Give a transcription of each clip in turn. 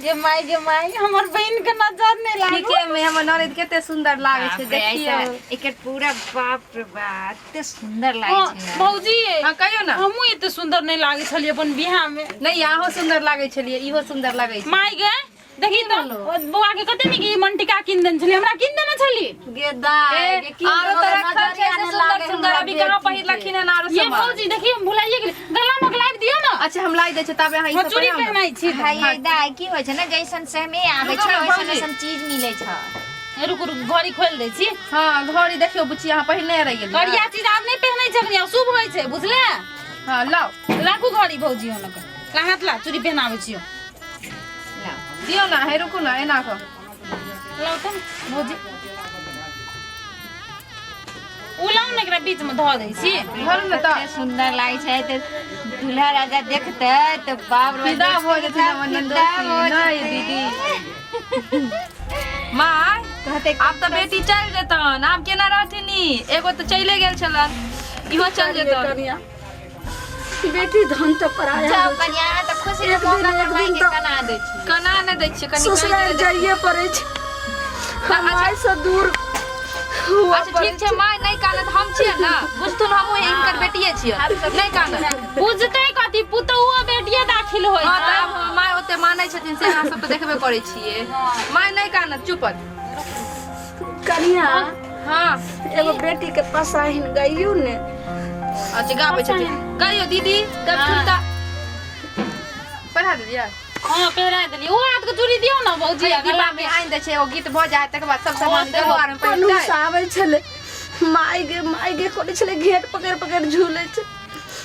गे माय गे माय, हमर बहिन के नजर नहीं लागो। ठीके में हमर ननद कते सुंदर लागे छै, बाप रे, देखियौ। ऐसा एकर पूरा, बाप रे बाप, एते सुंदर लागे हाँ, छै ने। भौजी। हाँ, कहियौ ना। हमहूँ एते सुंदर नहीं लागे छलियै अपन बियाह में। नहीं, अहो सुंदर लागे छलियै, इहो सुंदर लागे छै। माय गे, देखी तो बौआ के कते नीक ई मनटिका कीन देने छली, हमरा कीन देने छली। गे दाय ए, गे, की आरो तऽ रखल छै नजरिया से नहि सुंदर लागे सुंदर हमरा अभी कहाँ बेटी के। पहिरलखिन हन आरो ये सामान। भौजी, देखी, हम भुलाइए गेली, गला में लाबि दियौ ना। अच्छा, हम लाई दै छियै, तबे अहाँ ई हम सब चूड़ी पहिराउ ने। पहनाइ छी। हाय ये दाय, की होइ छै ने, जैसन समय आबै रुकू छै ने, वैसन भौजी। वैसन चीज मिलै छै। ए, रुकू रुकू, घड़ी खोलि दै छी। हाँ, घड़ी देखियौ बुच्ची, अहाँ पहिरने रहि गेलियै। करिया चीज आब नहि पहनै छै अखनी, अशुभ होइ छै, बुझले? हाँ, लाउ। राखू घड़ी भौजी, ओनक ला हाथ ला, चूड़ी पहनाबै छियौ। दियौ ना, हे रुकू ना, एना कऽ लाउ तऽ भौजी, उ लाउ ने, एकरा बीच में धऽ दै छी। धरू ने तऽ। कते सुंदर लागै छै तऽ दूल्हा राजा देखतै तऽ बाप रे, फिदा भऽ जेथिन हमर फिदा ननदोसी। भऽ नहि जेतै। दीदी, माँ कहतै आब तऽ बेटी चलि जेतन, आब केना रहथिन ई? एगो तऽ चलिए गेल छलन, इहो चलि जेतन। कनिया, बेटी धन तऽ पराया जाओ होइ छै। कनिया, अहाँ तऽ खुशी के एक दिन मौका पर एक माय दिन के तऽ कना दै छी। कना नहि दै छियै, कनि कहि ससुराल देबै। जाइए पड़ै छै, हम माय से दूर हुआ अच्छा, पड़ै ठीक छै माय, नहि कानत, हम छियै ने, बुझथुन हमहूँ हिनकर बेटिए छियै, नहि कानत। बुझतै कथी, पुतहुओ बेटिए दाखिल होइ हँ छै। तऽ आब हमर माय ओते मानै छथिन से अहाँ सब तऽ देखबे करै छियै। माय नहि कानत, चुपत। कनिया। हाँ। एगो बेटी के पसाहिन गइयो ने। अच्छा, गाबै छथिन, गाइयो दीदी, गबथुन तऽ पढ़ा देलियै। हाँ, पहिरा देलियै। ओ हाथ के चूड़ी दियौ ने भौजी। हे, दीपा में आनि दै छै, एगो गीत भऽ जाय, तकर बाद सब सामान होते गलो आर में पनुस पहिरतै। आबै छलै, माय गे माय गे करै छलै, घेट पकड़ि पकड़ि झूलै छै।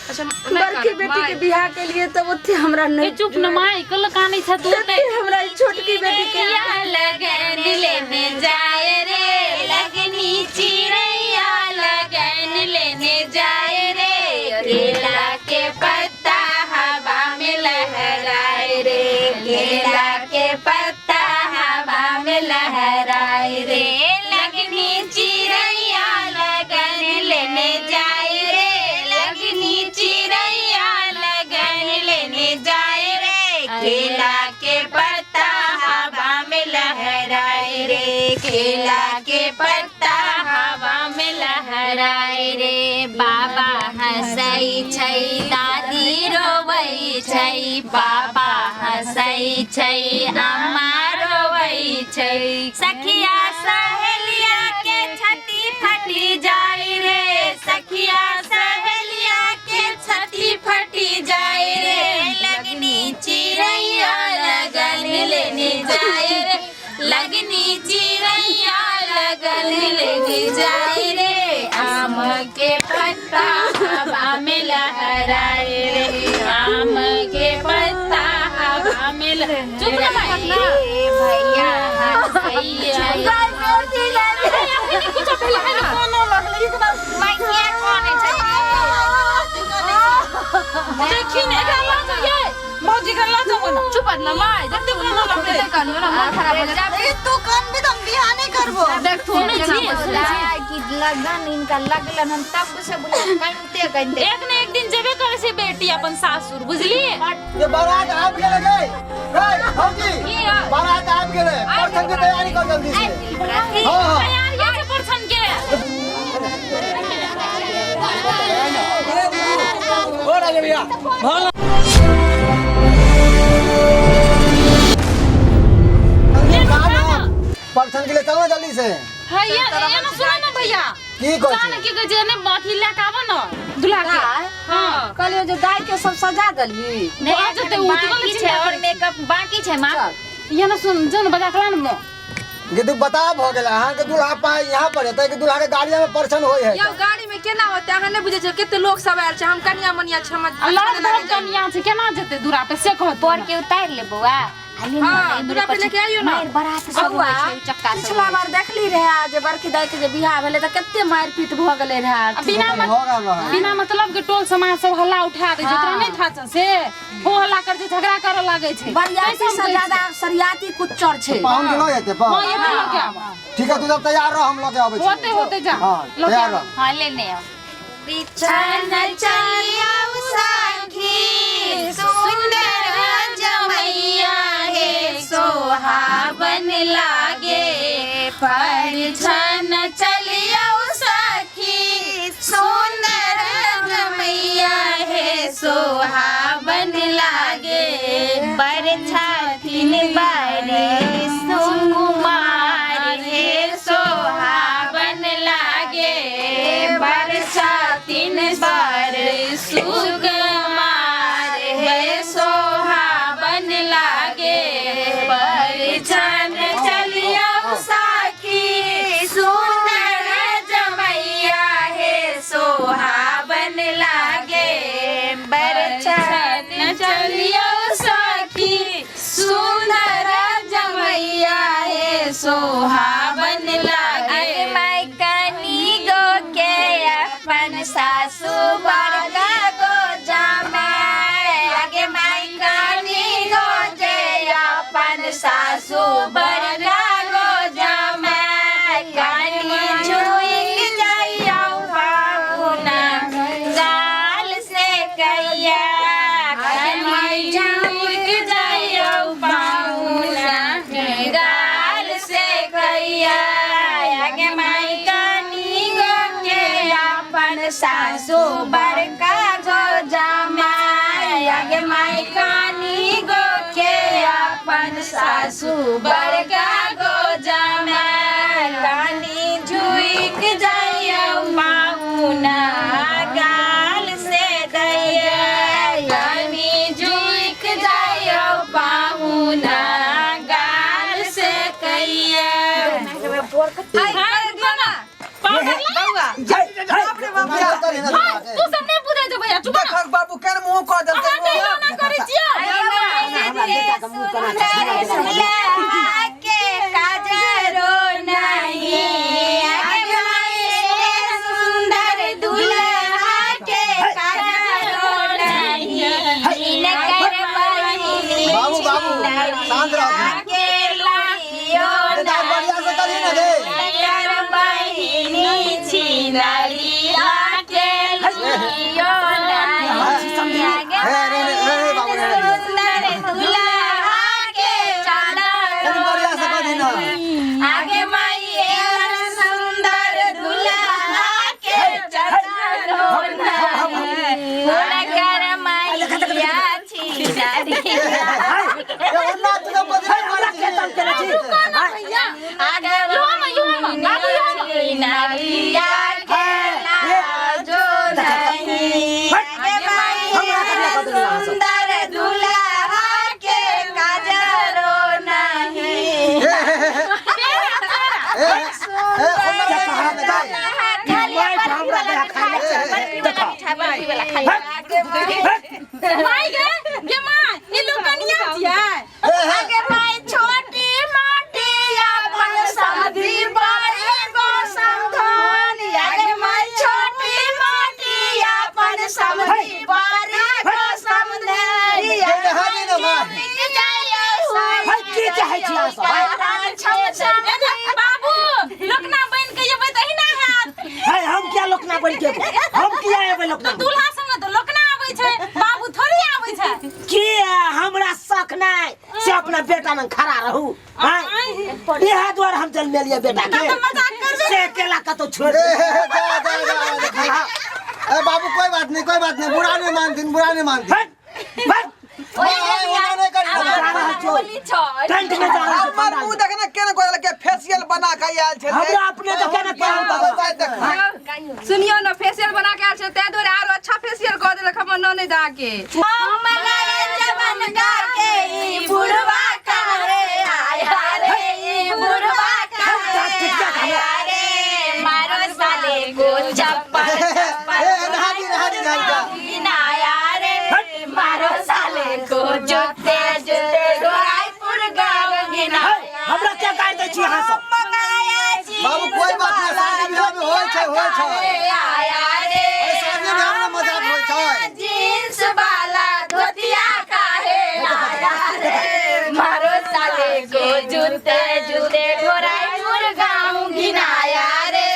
अच्छा, नहि बड़की कानत, बेटी के माय। बियाह के लिए तब ओते हमरा ए नहीं, चुप न माय, कल कानै छ तू। तते हमरा ई छोटकी बेटी के चिड़ैया लगन लेने जाए रे, लगनी चिड़ैया लगन लेने जाए रे, केला के पत्ता हवा में लहराए रे, केला के पत्ता हवा में लहराए रे, लगनी चिड़ैया लगन लेने जाए रे, लगनी चिड़ैया लगन लेने जाए रे, केला के पत्ता हवा में लहराए रे, केला के पत्ता हवा में लहराए रे। बाबा हंसै छै, दादी रोवै छै, बाबा हंसै छै, अम्मा रोवै छै, सखिया सहेलिया के छाती फटी जाय रे, सखिया सहेलिया के छाती फटी जाय रे, लगनी चिड़ैया लगन लेने जाय रे, लगनी चिड़ैया लगन लेने जाय रे, आम के पत्ता हवा में लहराए रे, आम के पत्ता हवा में चुप ना भाई। ए भैया हंसै छै। कुछ पहले कोनो लगलै एकदम। माय किया कानै छै? देखी ने, एकरा लऽ जाउ ये भौजी, एकरा लऽ जाउ ना। चुपत ना माय, देखथुन कते कानियो ना, मन खराब हो जाय। ए तू कानबी तऽ हम बियाह नहि करबो। देखथुन सुनै केना छी? बजै छै। दाय की लगन हिनका लगलन हन तब से बुझा कनिते कनिते। एक ने एक दिन जेबे करे छै बेटी अपन सासुर, बुझलिए? ये बारात आबि गेलै गै, गै भौजी। की यौ? बारात आबि गेलै, परछन के तैयारी कर जल्दी से। हाँ हाँ, तैयारी छै परछन के। ओ राजा भैया। परछन के लिए चलो जल्दी से। है ये ये ना, सुनो ना भैया। की कहै जान छी? की कहै छै ने, अथी लए के आबऽ न दूल्हा के। हाँ। कहलियो जे दाई के सब सजा देलही। नहि, भऽ जेतै, एखन उ तऽ बाकी चिन्ता छै और करै छी। मेकअप बाकी छै माँ। चल। ये ना सुन, जो न बजा के ला न मो। गे तू बता, भऽ गेलै अहाँके दूल्हा पाइ यहाँ पर हेतै कि दूल्हा के गाड़िया में परछन होइ है? यौ, गाड़ी में केना होतै? अहाँ नहि बुझै छियै कते लोक सब आयल छै, हम कनिया मनिया छी, हमरा आ लग धक कनिया छै, केना जेतै दूरा पे से कहत। पर के उतारि ले बौआ, आ ले हाँ, ना, दूरा पे लेके आइयो ना। मारि बारात सब बौआ, होइ छै, उ चक्का सब पिछला होइ बार देखली रहे जे बड़की दाई के जे बियाह भेलै तऽ कते मारि पीट भऽ गेलै रहे। आ बिना भऽ गेल रहै। बिना मतलब के टोल समाज सब हल्ला उठा दै छै, तोरा नहि था छै से हो हल्ला कर छै, झगड़ा करऽ लागै छै। बरियाती तैं से से हम कहै ज्यादा सरियाती कुच्चर छै। पाहुन के लऽ जेतै छी। पाहुन। हाँ, एते लऽ के आबऽ। ठीक है, तू जब तैयार रह, हम लऽ के आबै छी। होते होते जा। हाँ, लऽ के तैयार आबऽ। रह। हाँ, लेने आओ। बिछन चलियौ सखी सुंदर जमैया हे। सोहावन लागे। परछन चलियो सखी सुंदर जमैया हे सोहावन लागे। बरछाथिन बड़ी सुकुमार हे सोहावन लागे। बरसातिन बर सुकुमार हे सोहावन लागे। परछन चलियो साखी सुंदर जमैया हे सोहावन लागे। बरछन चलियो सखी सुंदर जमैया हे सोहावन लागे। माय कनी गो के अपन सासू बड़का गो जमाय। आगे माय कनी गो के अपन सासू बड़का गो जमाय। कनी झुक जाइयो बाबूना गाल से कैया। कनी झुक जाइयो बाबूना गाल से कैया। आगे माय कनी गो के अपन सासू बड़का गो जमाय। आगे माय कनी गो के अपन सासू बड़का गो जमाय। कनी झुक जाइयो माउना गाल से दैया। कनी झुक जाइयो पाहुना गाल से कैया। बियाह करी ना दुल्हा के। तू सब नहीं बुझै छौ भैया, चुप ना। देखक बाबू केन मुंह कऽ देलकै। अहाँ कहियो ना करै छियै। हमरा बेटा के मुंह केना छै, हमरा बेटा के काजरो नहीं। आगे माय सुंदर दुल्हा के काजरो नहीं। इनकर बहिनी बाबू, बाबू, शांत रहो। के लाइयो बेटा बढ़िया से करी ना रे। इनकर बहिनी छिनरिया के लियो नहीं। आगे हे, रे, रे, रे, रे, बाबू, रे, रे। सुंदर दुल्हा के कनी बढ़िया से करी ना। आगे माई सुंदर दुल्हा के चंदनो नहीं। हुनकर मैया छिनरिया। ए, ओना तू तो बदले हमरा के तंग केने छी? आगे छिनरिया के लाजो नहीं। आगे माई सुंदर दुल्हा के काजरो नहीं। ए, हे, हे, हे। ए, ए, ओना नहीं कहा ना रे। माय हमरा देह खाइ ले। देखो। माय गे, गे my, ई लोग कनिया छियै। ए, हे। आगे माय छोटी मोटी अपन समधी बड़ी गो समधन। आगे माय छोटी मोटी अपन समधी बड़ी गो समधन। ए, नहा दी ना माय। है, की चाहै छी अहाँ सब, है? बाबू, लोकना बनि के एबै तऽ एहिना हैत। है, हम किया लोकना बन के एबै? हम किया एबै लोकना? दूल्हा संगे तऽ लोकना आबै छै, बाबू थोड़ी आबै छै। किया हमरा शक नहीं से अपना बेटा में खड़ा रहू। हाँ? इएह दुआरे हम जन्मेलियै बेटा के। तऽ मजाक करबै। से अकेला कतौ छोड़ ए, हे, हे, जा, जा, जा, जा। ए बाबू कोई बात नहीं, कोई बात नहीं, बुरा नहीं मानती, बुरा नहीं मानती। हट, हट, ओए, ओए, ओना नहीं करी। हम जा रहल छियौ। टेंट में जा रहल छियौ हमर पंडाल मुंह में। देखने केना कऽ देलकै, फेशियल बना के आयल छलै। हमरा अपने देखे ने केहन बाबू, बाबा। देख। सुनियो ने, फेशियल बना के आयल छै ताहि दुआरे आरो अच्छा फेशियल कऽ देलक हमर ननैद आके। जवन के ई बुढ़वा काहे आया रे, ई बुढ़वा काहे आया रे। मारो साले को चप्पल चप्पल ए, नहा दी, नहा दी, नहा दी। आया रे। मारो साले को जूते जूते रायपुर गाँव गिनाया। हमरा क्या गारि दै छी अहाँ सब? बाबू कोई बात नहीं, शादी बियाह में होय छै, होय छै। आया रे। अरे शादी बियाह में मजाक होय छै। जींस वाला धोतिया काहे आया रे। मारो साले को जूते जूते ढोराईपुर गाँव गिनाया रे।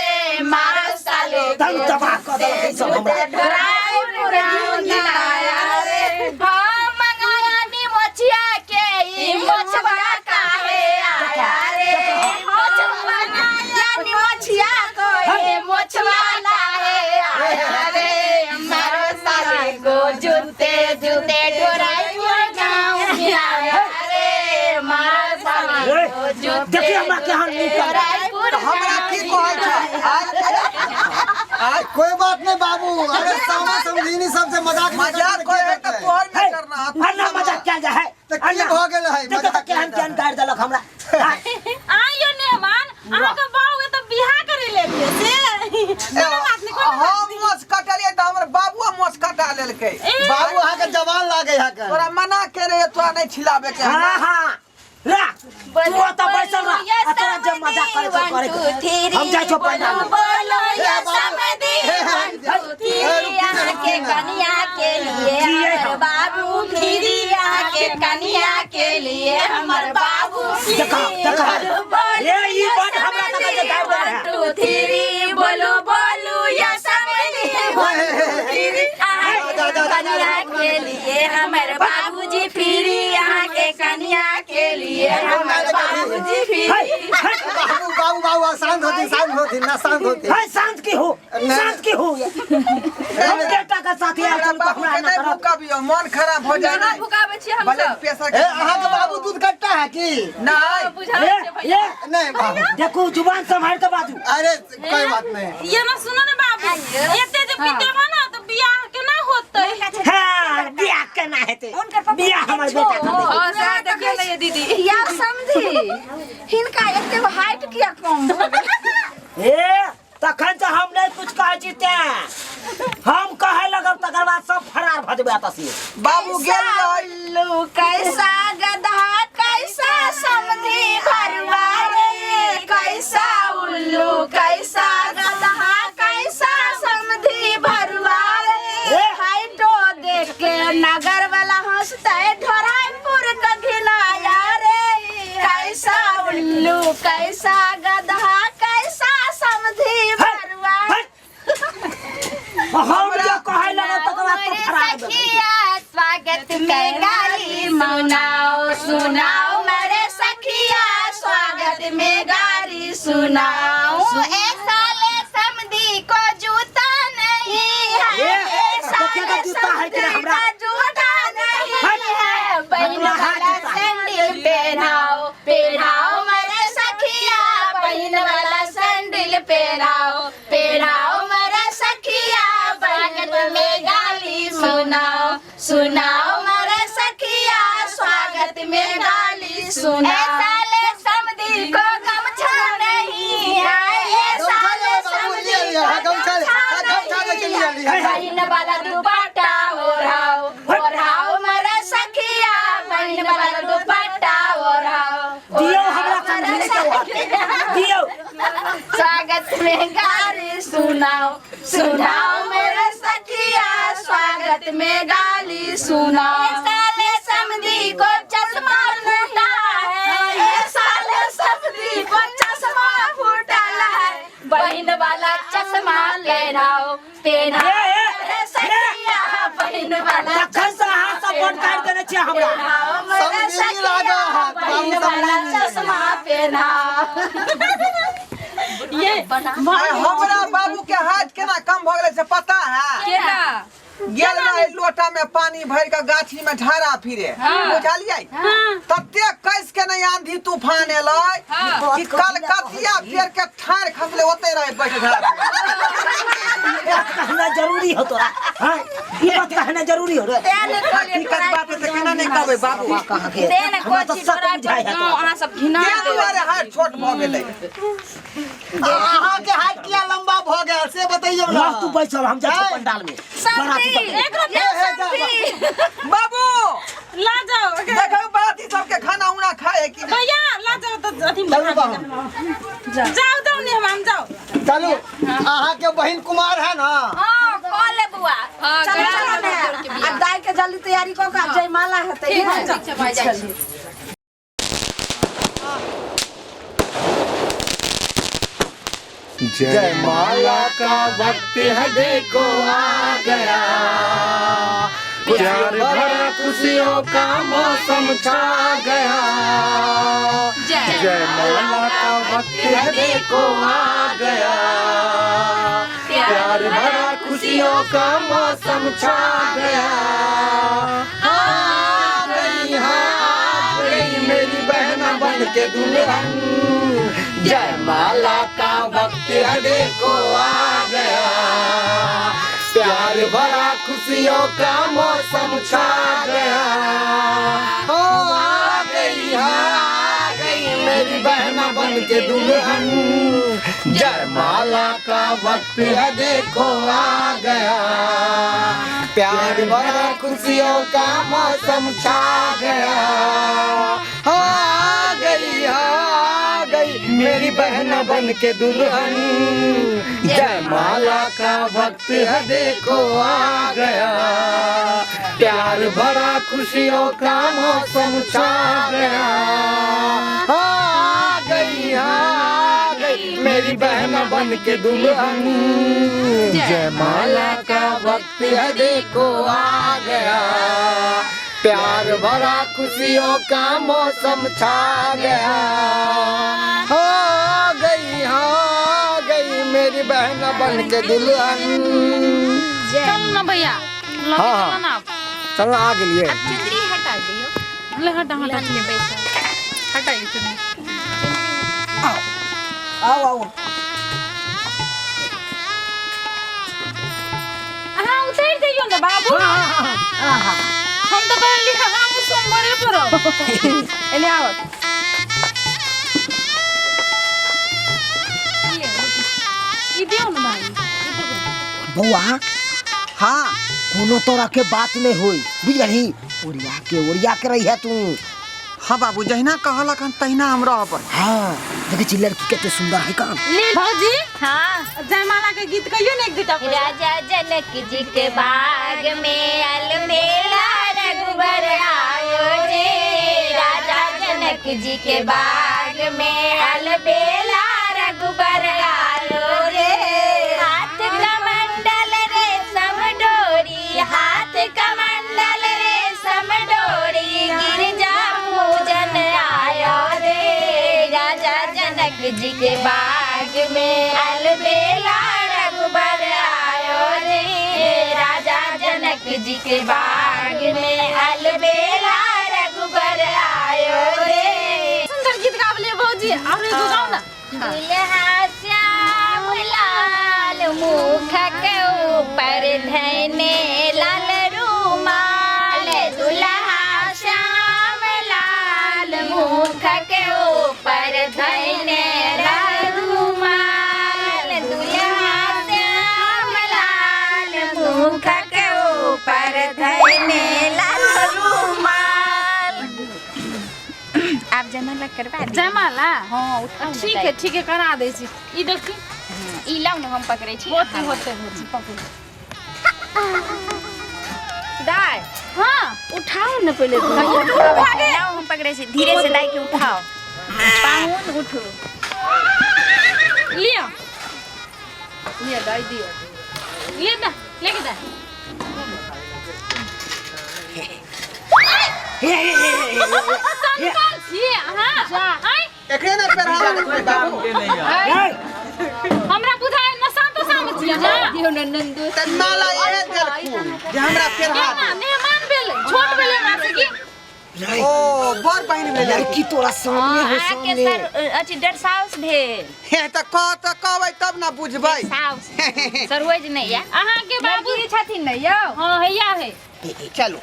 मारो साले को तंग तबाह कऽ देलक ई सब हमरा। ढोराईपुर गाँव गिनाया रे। हम मंगाया नी मोचिया के ई मोछवा काहे जोते देखिए हमरा केहन नीक लगै। रायपुर तऽ हमरा की कहै छ आइ आइ कोई बात नहीं बाबू, अरे सामा समझीनी सबसे मजाक नहीं मजाक करते, कोई है तऽ करते? तोहर है, नहीं करना है। अन्ना मजाक कयल जा है। तऽ की भऽ गेल है? देखियौ तऽ मजाक केहन केहन गारि देलक हमरा। हाँ, आइयो नेहमान अहाँके बाबू के तऽ बियाह करे लेलियै से कोनो बात नहि, कोनो बात हम मोछ कटलियै तऽ हमर बाबुओ मोछ कटा लेलकै। बाबू अहाँके जवान लागे है कन। तोरा मना के रहे तोरा नहीं छिलाबे के। हाँ हाँ रा तू ओतऽ बैसल रह आ तोरा जे मजाक करे छौ करे के। हम जाइ छौ पंडाल में। बोलो ए, ये बाबू। समधी हे, हे, वन टू थ्री हे, रुकी ना, यहाँ रुकी के ना। कन्या के लिए जिए हमर हम। बाबू फिरी, यहाँ के कन्या के लिए हमर बाबू फिरी। देखा, देखा। बोलो ए, ई ये बड हमरा समधी, तक जे गारि देने है। वन टू थ्री बोलो बोलो ये समधी वन टू थ्री अहाँ जा, जा, जा, जा, कन्या के लिए हमर बाबूजी फिरी, यहाँ के कन्या के लिए हमर बाबूजी फिरी। है, है, बाबू बाबू बाबू शांत होती, शांत होती ना, शांत होती। है, शांत की हो, नहीं। शांत की हो। हम बेटा के साथ आयल हमरा छी तऽ बाबू हमरा के एना नहीं करत। भूकबियौ, मन खराब हो जाए केना नहीं। भुकाबै छियै हम भले सब? पैसा ए के अहाँके बाबू दूध कट्टा है की? नहीं बुझाबै ए, छियै भैया। ए, नहीं बाबू, देखू जुबान सम्हारि के बाजू। अरे कोई बात नहीं। ये ना सुनो ना बाबू, एते जे पीतेबा ना तऽ बियाह केना होतै? हाँ, बियाह केना हेतै? बियाह हमर बेटा करतै। हँ सएह देखियौ ने ये दीदी। यार समझी हिनका एते हाइट किया कम भऽ गेल? ए तखन से हम नहीं कुछ कहै छी तें हम कहै लगब तकर बाद सब फरार भऽ जेबै एतऽ से। बाबू गेल कैसा रहे उल्लू कैसा गधा कैसा समधी भरुआ रे, कैसा उल्लू कैसा गधा कैसा समधी भरुआ रे। ए! हाइटो देख के नगर वाला हंसते ढोराईपुर का घिनाया रे, कैसा उल्लू कैसा गधा कैसा समधी भरुआ। हट। हम जे कहै लगब तकर बाद सब फरार भऽ जेबै। सखिया स्वागत में गाली सुनाओ सुनाओ मेरे सखिया स्वागत में गाली सुनाओ। ए साले समधी को जूता नहीं है, ए, ए देखिए साले तो जूता है कि ना समधी हमरा? का जूता नहीं हट। है, बहन हमरा हाथ वाला जूता है। सैंडल पहनाओ पहनाओ मेरे सखिया, बहन वाला सैंडल पहनाओ पहनाओ मेरे सखिया, स्वागत में गाली सुनाओ सुनाओ मेरे सखिया, स्वागत में गाली सुनाओ। ए साले समधी को गमछा नहीं है, ए गमछा साले ले बाबू, समधी ले लिया, को गमछा ले, गमछा गमछा लेके नहीं लिया, है, लिया। बहन वाला दुपट्टा ओढ़ाओ ओढ़ाओ मेरे सखिया, बहन वाला दुपट्टा ओढ़ाओ दियौ हमरा समझी के बात। दियौ स्वागत में गाली सुनाओ सुनाओ मेरे सखिया, स्वागत में गाली सुनाओ। ए साले समधी को चश्मा फूटा है, ए साले समधी को चश्मा फूटल है, बहन वाला चश्मा पहनाओ पहनाओ ए, ए, मेरे सखिया, बहन वाला तखन से अहाँ सब बड गारि देने छियै हमरा। पहनाओ मेरे समधी लागा सखिया, है, बहन बाबू वाला समधी। चश्मा पहनाओ। ये आइ हमरा बाबू के हाथ केना कम भऽ गेलै से पता है? केना? गेल रहे लोटा में पानी भर के गाछी में ढारा फिरे, बुझलियै? तते कस के नहीं आंधी तूफान एलै कि कलकतिया पेड़ के ठाड़ खसले ओते रहे बैठ ढारा। ई बात कहना जरूरी हो तोरा? हाँ, ई बात कहना जरूरी हो रे? हकीकत बात है तऽ केना नहीं कहबै बाबू? कहाँ के तें ने हमरा तऽ कोची सब बुझाइ है गाँव तोरा। अहाँ सब घिना तें देबै। दुआरे हाथ छोट भऽ गेलै। अहाँके हाथ किया लंबा भऽ गेल से बतैयौ ना। रह तू बैसल, हम जाइ छियौ पंडाल में बराती समधी सब। एकरो हे, हे, जा, जा। बाबू ला जाओ देखौ बाराती सबके खाना उना खाए कि नहीं। भैया ला जाओ तऽ अथी चलू बाबू। जाओ जाओ नेहमान जाओ। चलू, अहाँके बहिन कुमार है ना? हाँ कॉल ले बुआ। हँ, चलो करा चलो देबै ने तोर के बियाह। आ दाई के जल्दी तैयारी कऽ के आ जयमाला हेतै। ठीक ने छै, ठीक छै भाइ, जाइ छी। जयमाला का वक्त है देखो आ गया, प्यार भरा खुशियों का मौसम छा गया। जयमाला का वक्त है देखो आ गया, प्यार भरा खुशियों का मौसम छा गया। आ गई, हाँ आ गई मेरी बहना बन बन के दुल्हन। जयमाला का वक्त है देखो आ गया, प्यार भरा खुशियों का मौसम छा गया। हो आ गई, आ गई मेरी बहना बन के दुल्हन। जयमाला का वक्त है देखो आ गया, प्यार भरा खुशियों का मौसम छा गया। हो आ गई, आ गई मेरी बहना बन के दुल्हन। जयमाला का वक्त है देखो आ गया, प्यार भरा खुशियों का मौसम छा गया। आ गई, आ गई मेरी बहना बन के दुल्हन। जयमाला का वक्त है देखो आ गया, प्यार भरा खुशियों का मौसम छा गया। हो गई, हो गई मेरी बहना बन के दुल्हन। चल ना भैया, लगे हाँ, चलो ना। चल आ गेलिए। चुनरी हटा दियो। ले हटा हटा ले बैठो। हटाइए चुनरी। आओ आओ। अहाँ उतर जइयो ना बाबू। हम तो कहली हम सोमवारे पर एले आओ। ई दियो ना भाई, ई पकड़ो। बौआ हाँ, कोनो तरह के बात नहीं होई, बुझलही? ओरिया के रही है तू। हाँ बाबू, जहिना कहलक हन तहिना हम रहबै। हाँ, देखे छी लड़की कते सुंदर है काम। भौजी हाँ, जयमाला के गीत कहियो ने एक दूटा। राजा जनक जी के बाग में अलमेला रघुबर आयो रे। राजा जनक जी के बाग में अलबेला रघुबर आयो रे। हाथ कमंडल रे समडोरी, हाथ कमंडल रे समडोरी, गिरजा पूजन आयो रे। राजा जनक जी के बाग में अलबेला रघुबर आयो रे। राजा जनक जी के बाग में अलबेला रघुबर आयो रे। सुंदर गीत गाबलिए भौजी, और एगो गाओ ना। दुल्हा श्याम लाल मुख के ऊपर धैने लाल रुमाल। दुल्हा श्याम लाल मुख के ऊपर धैने लाल रुमाल। दुल्हा श्याम लाल मुख के ऊपर धैने लाल रुमाल। आप जयमाला करवा दियौ। जयमाला हाँ, उठाउ ने ठीक दाइ। है ठीक है, करा दै छी। ई देखी, ई लाउ ने, हम पकड़ै छी। होते होते भौजी पकड़। दाय हाँ उठाओ ना पहले। लाउ, हम पकड़ै छी। धीरे से दाइ के उठाओ। पाहुन उठू। लियो लिअ दाइ दियौ। ले दा, लेके दा। संकाल छियै अहाँ। आँय, एकरे ने पेरहावा देखबै बाबू। हमरा बुझाय नशा तो साम छियै अहाँ। दियौ ने नंदू। तऽ माला इहे देलखुन जे हमरा पेरहा केना मेहमान भेलै, छोट भेलै हमरा से की? दे। ओ बड़ बहिन भेलै। लड़की तोरा सामने हो, अहाँके सामने। सर अथी डरसाउस भेल। हे तऽ कह तऽ कहबै तब ने बुझबै। साउस सरोज नहि या अहाँके बाबू बाबू छथिन ने यौ। हाँ हैया है। चलू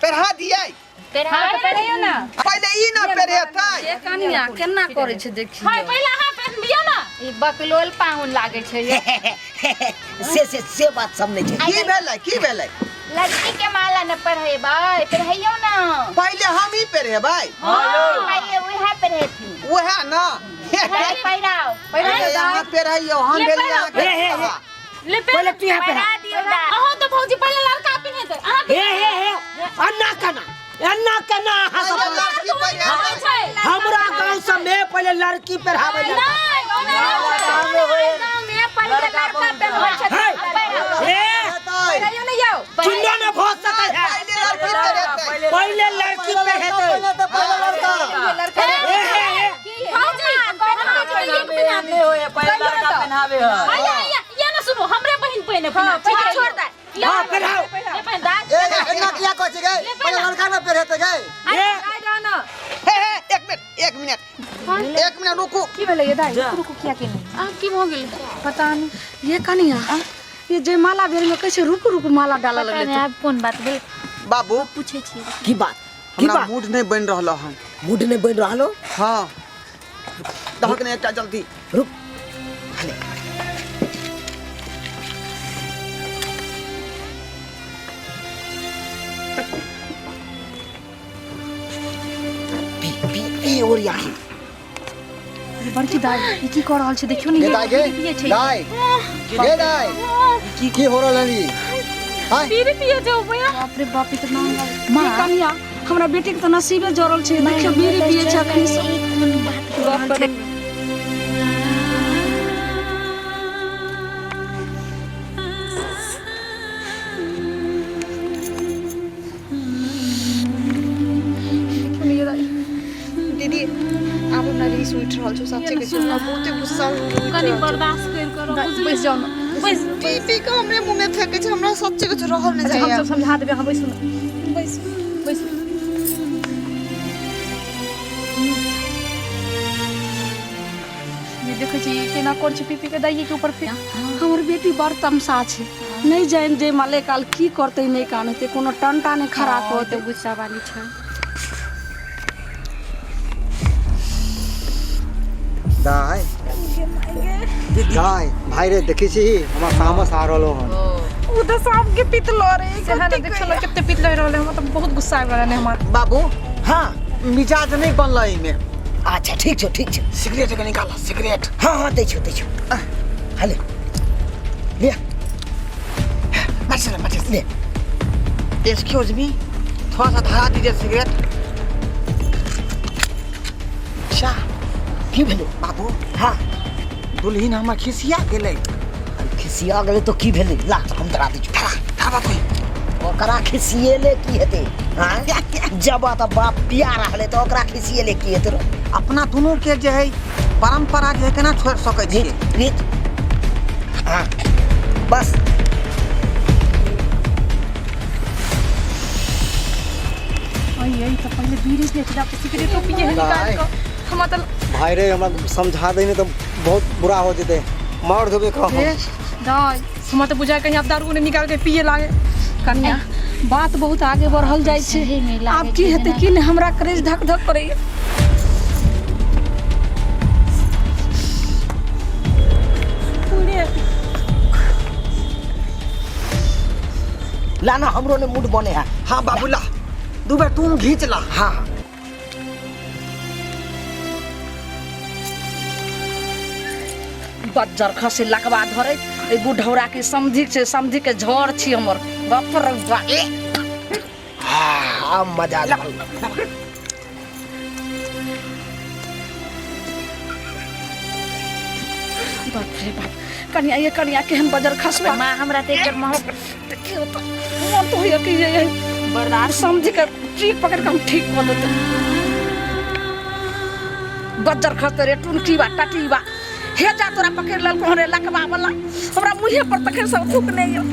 पेरहा दियै। पेरहा पहिरैयौ ना। पहिले ई न पेरहेतै। ए कनिया केना करै छै देखियौ। हाय पहिले अहाँ पहनबियौ ना। ई बकलोल पाहुन लागै छै यौ। से से से बात सब नहीं छै। की भेलै, की भेलै? लड़की के माला न पढ़ेबै, पढ़ैयौ ना। पहिले हम ही पेरहेबै। पहिले उएह पढ़ेथिन। उएह न। पहिराओ। पहिले अहाँ पेरहैयौ, हम ले भेलियै अहाँके हे, हे, हे। पुतहा। ले पहले तू यहाँ पहिरा पे दियौ दाइ। अहाँ तो भौजी पहिले लड़का पिन्हेतै। अहाँ हे हे हे, अन्ना कना अन्ना कना अहाँ सब। पहिले लड़की पहिरेतै। छै। हमरा गांव सब में पहले लड़की पहरावे जाता। नहि, ओना नहि छै। गाँव में पहिले लड़का पहनबै छथिन। हे, हे, पहिरैयौ ने यौ। चुन्नो न भो सकै है। पहिले लड़की पेरहेतै। पहले लड़की पहरेतै। पहिले लड़का। लड़का हे हे हे, भौजी, अहाँ जे एक पिन्हा नहीं होए, पहले लड़का पहनावे है। हैया हैया, ये ना सुनू, हमरे बहिन पहिने पहिने। ठीक है, छोड़ दे। हाँ पहराओ। ले पहिन दा। ए एना किया कहै छै गै? पहिले लड़का न पेरहेतै गै। हे दाइ रह न। हे हे, एक मिनट एक मिनट। मिनट, एक मिनट रुकू। की भेलै ये दाइ? रुकू रुकू, किया केने? आ की भऽ गेलै पता नहीं। ये कनिया, ये जयमाला बेर में कैसे रुक रुक माला डाला पता लगले। नहीं आब कोन बात भेल। बाबू पूछै छी। की बात? की हमरा बात? मूड नहीं बन रहल हन। मूड नहीं बन रहल हो? हाँ, दहक ने एकटा जल्दी। रुक, हले। पी पी पी और यार। बड़की दाइ, ई की कऽ रहल छै देखियौ ने। गे दाइ गे, पियै छै। दाइ गे, दाइ की हो रहल है? हाय बीड़ी पियै छै ओ भैया। बाप रे बाप, ई तऽ महंगा। माँ कनिया, हमरा बेटी के तऽ नसीबे जड़ल छै, देखियौ बीड़ी पियै छै अखनी से। कोन बात कऽ रहल छै? दीदी, आब हमरा रीस उठि रहल छौ सच्चे के, हमरा बहुते गुस्सा उठि कनी रहल छौ। बर्दाश्त करि कऽ रह, बैस जाउ ने। बैस। पी पी के हमरे मुँह में फेंकै छै, हमरा सच्चे कुछ रहल नहि अच्छा, हम जाइए। सब समझा देबै, अहाँ बैसू ने, बैसू बैसू। ये देखै छी केना कर छै पी पी के दाइये के ऊपर फेर। हमर बेटी बड़ तमसा छै, नहीं जानि जयमाले काल की करतै नहि कानते, कोनो टंटा नहि खड़ा करतै। गुस्सा वाली छै। दाइ दाइ, भाइ रे, देखै छी हमरा तामस आ रहलो हन। उ तऽ सांप के पितलो रे। सेहा ने, देखियौ ने कते पितलो रहलै। हमरा तऽ बहुत गुस्सा आबि रहल हमर। बाबू। हाँ। मिजाज नहीं बनल एहिमे। अच्छा ठीक छौ, ठीक छौ। सिगरेट के निकाल, सिगरेट। हाँ हाँ, दै छौ दै छौ, हले ले। माचिस ले, माचिस ले। एक्सक्यूज मी, थोड़ा सा धरा दीजिए सिगरेट। अच्छा। की भेलै? बाबू। हाँ। दुल्हिन हमर खिसिया गेलै। खिसिया गेलै तो की भेलै? ला हम धरा दै छौ। धरा धरा बाबू। ओकरा खिसिएले की हेतै? हाँ, जब तऽ बाप पिया रहलै तऽ ओकरा खिसिएले की हेतै रो? अपना दुनू के जे है परंपरा जे है केना छोड़ि सकै छियै? घीच। हाँ बस। अई तऽ पहिले बीड़ी से खिला के सिगरेटो पिए है निकाल कऽ। हमरा तऽ भाइ रे, हमरा समझा दे, नहीं तो बहुत बुरा हो जेतै, मार देबे कह। ए दाइ, हमरा तऽ बुझाय कहीं आब दारू ने निकाल के पिए लागे। कनिया, बात बहुत आगे बढ़ल जाइ छै, सही में लागै आब की छै हेतै जेना। की नहि, हमरा करेज धक धक करैया। पूरे ला ना, हमरो ने मूड बने है। हाँ बाबू, ला दू बेर तू घींच ला। हाँ हाँ। बज्जर खसे लकवा धरे ए बुढ़ौरा के समधिक छै, समधि के झड़ छी हमर, बाप रे बाप। हाँ, मजा आयल। बाप रे बाप, कनिया ये कनिया, केहन बजर खसबा। माँ, हमरा तऽ एकर महक देखियौ तऽ मन तऽ होइया कि ये बर्दाश्त समझि के ठीक पकड़ के हम ठीक कऽ देतै। बज्जर खसते रे टुनकी बा टटी बा, हे जा तोरा पकड़ लेलको रे लकवा वाला, हमरा मुँहे पर तखन सब थूकने यौ।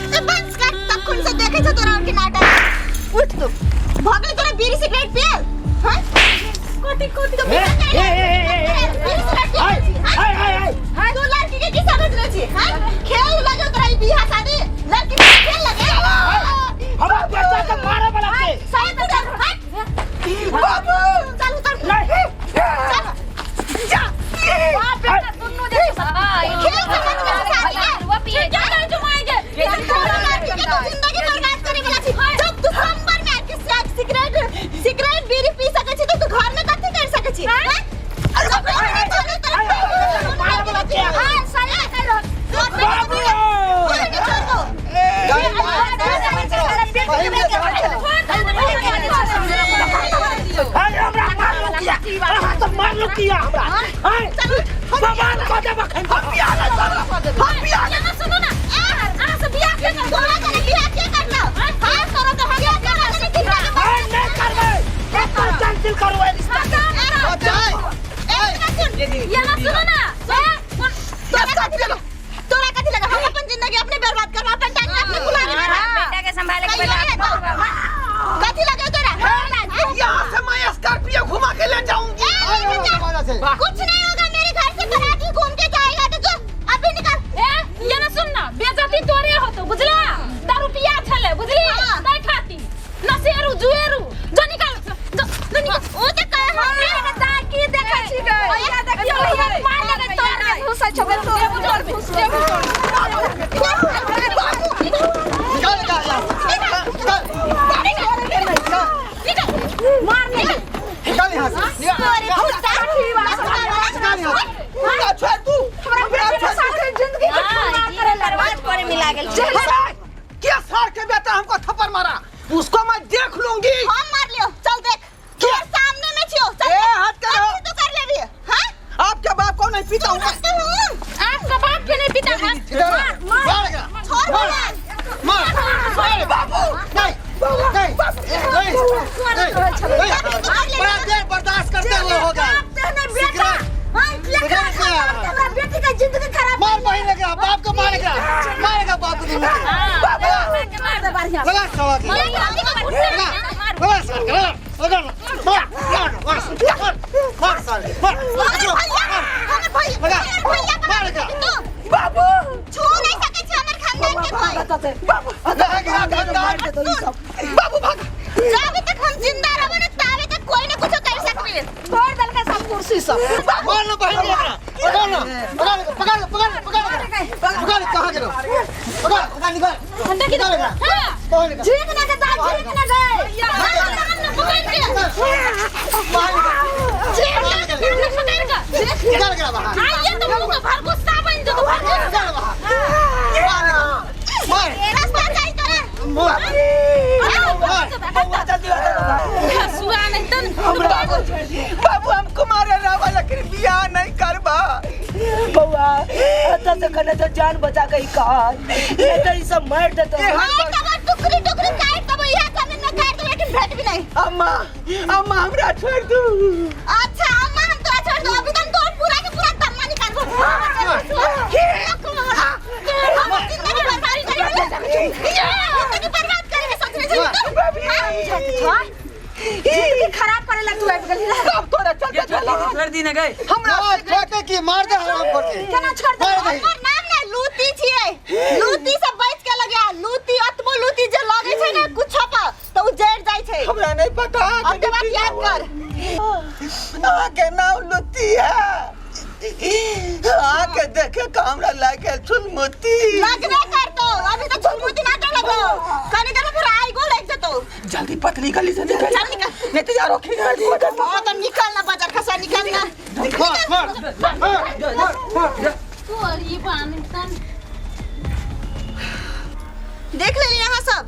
ए बंद कर, तखन से देखे छौ तोरा के नाटक। उठ तू, भऽ गेलै तोरा बीड़ी सिगरेट पियल? हाँ, कथी कथी तो ए, ए, ए, ए, ए, बीड़ी सिगरेट पियल छी? आय आय आय। हाँ, तू लड़की के की समझ रहल छी? हाँ, खेल लगे तोरा ई बियाह शादी? लड़की के खेल लगे? हमरा बेटा के मारे वाला के सही तो चल, हट बाबू, चल उतर, चल जा। बाप बेटा दुनू देखो, खेल समझ के शादी के वो पिए क्या कर जुमाएंगे? लड़की के तू जिंदगी बर्बाद करे वाला छी। जब तू सोमवार में आके सिगरेट सिगरेट बीड़ी पी सकै छी तो तू घर में कथी कर सकै छी? हैं? अरे बाप रे, हां सही कर रहल। बाबू। छोड़ दो। अरे हमरा मारलो किया? अहाँ तो मारलो किया हमरा? आय भगवान को देब अखन। हम बियाह नहीं करब, हम बियाह नहीं। सुनू ना, अहाँ से बियाह के कर, तोरा करे बियाह के करलो? हां करो तो हम बियाह करलो। आय नहीं करबै, कतौ कैंसिल करू एहि रिश्ता के। ये ना सुनो ना, तोरा कथी लगा? तोरा कथी लगा? हम अपन जिंदगी अपने बर्बाद करब, अपन टाइम अपने भुला देबै। बेटा के मार नहीं निकाल यहाँ से निकाल अरे कुत्ता निकाल यहाँ से हमरा छोड़ तू हमरा बेटी के साथे जिंदगी के खराब करे बर्बाद करे मिला गेल छै। क्या सार के बेटा हमको थप्पड़ मारा उसको मैं देख लूंगी हम मार लियो चल देख तोर सामने में छियो चल ए, देख। हट के रहो। अभी तो कर लेबी हां आपके बाप को नहीं पीता हूँ मैं। तो हूं आपका बाप के नहीं पिता है इधर आ। मार एकरा। छोड़ मार। हमरा मार मार बाबू नहीं नहीं नहीं नहीं नहीं बड़ा देर बर्दाश्त करते हुए हो गया बेटा हां सिगरेट पिया। हमरा बेटी के जिंदगी खराब मार वही लग रहा बाप को मारेगा मारेगा बाप को तुम मार दे बढ़िया लगा साला के लगा लगा साला के लगा लगा मार मार मार मार मार साले मार हमर भैया हमर भैया लगा हमर भैया मारेगा बाबू छू नहीं सकै छै हमर खानदान के कोई बाबू लगा खानदान बाबू भाग जाबे तक हम जिंदा रहबो न ताबे तक कोई न कुछो कर सकबे तोड़ देलकै सब कुर्सी सब मार लो बहन के एकरा पकड़ लो पकड़ लो पकड़ पकड़ पकड़ पकड़ कहां गेलो पकड़ पकड़ निकाल निकाल एकरा बाहर निकाल झीक ना के दाल झीक ना गए पकड़ के बाहर निकाल झीक ना के पकड़ के निकाल एकरा बाहर आइए तो मुंह के भर गुस्सा बन जो भर निकाल बाहर बाहर निकाल मार रास्ता जाई तोरा मार मार बउआ जल्दी आ जा सुआ नहीं तन बाबू हमको मारे रहा लेकिन बियाह नहीं करबा बउआ अतः से कने तो जान बचा के ही कहा नहीं तो ई सब मार देतो मार तब टुकड़ी टुकड़ी काट तब इहा कमे न काट दो लेकिन भेट भी नहीं अम्मा अम्मा हमरा छोड़ दू अच्छा अम्मा हम तोरा छोड़ दो अभी तक तोर पूरा के पूरा दम्मा निकालबो हम जिंदगी बर्बाद करेंगे जिंदगी बर्बाद करेंगे सोचने से जिंदगी खराब करे ला तू आबि गेली सब तोरा चलते भेला छोड़ दी ने गए हमरा मार छोटे की मार दे हराम करके केना छोड़ दे मार दे हमर नाम ने लूती छियै लूती से बच के लगे लूती अतबो लूती जे लगे छै ने कुछो पर तो उ जड़ जाइ छै हमरा नहीं पता अब के बात याद कर आके नाम लुत्ती है आके देखे का हमरा लागे छुलमुती लगबे करतो अभी तो झुलमुती ना तो लगलो कनी देर में फिर आई गो लग जतो जल्दी पतली गली से निकल चल निकल नहीं तो यार रोकी हां तो निकल ना बाजार खसा निकल ना मार मार मार मार तोर ये बान तन देख लेली अहाँ सब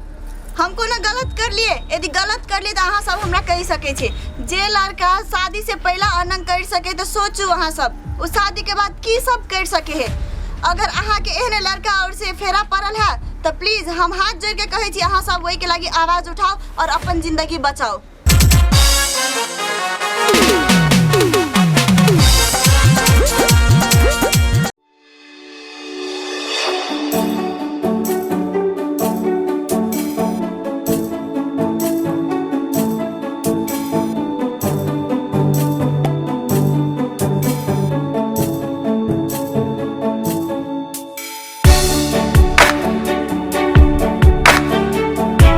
हम कोनो गलत कर लिए यदि गलत कर लिए तो अहाँ सब हमरा कहि सकै छी जे लड़का शादी से पहला अनंग कर सके तो सोचू अहाँ सब उ शादी के बाद की सब कर सके है अगर अहाँ के एहने लड़का और से फेरा पड़ल है तो प्लीज हम हाथ जोड़ के कहै छी अहाँ सब ओहि के लागी आवाज उठाओ और अपन जिंदगी बचाओ।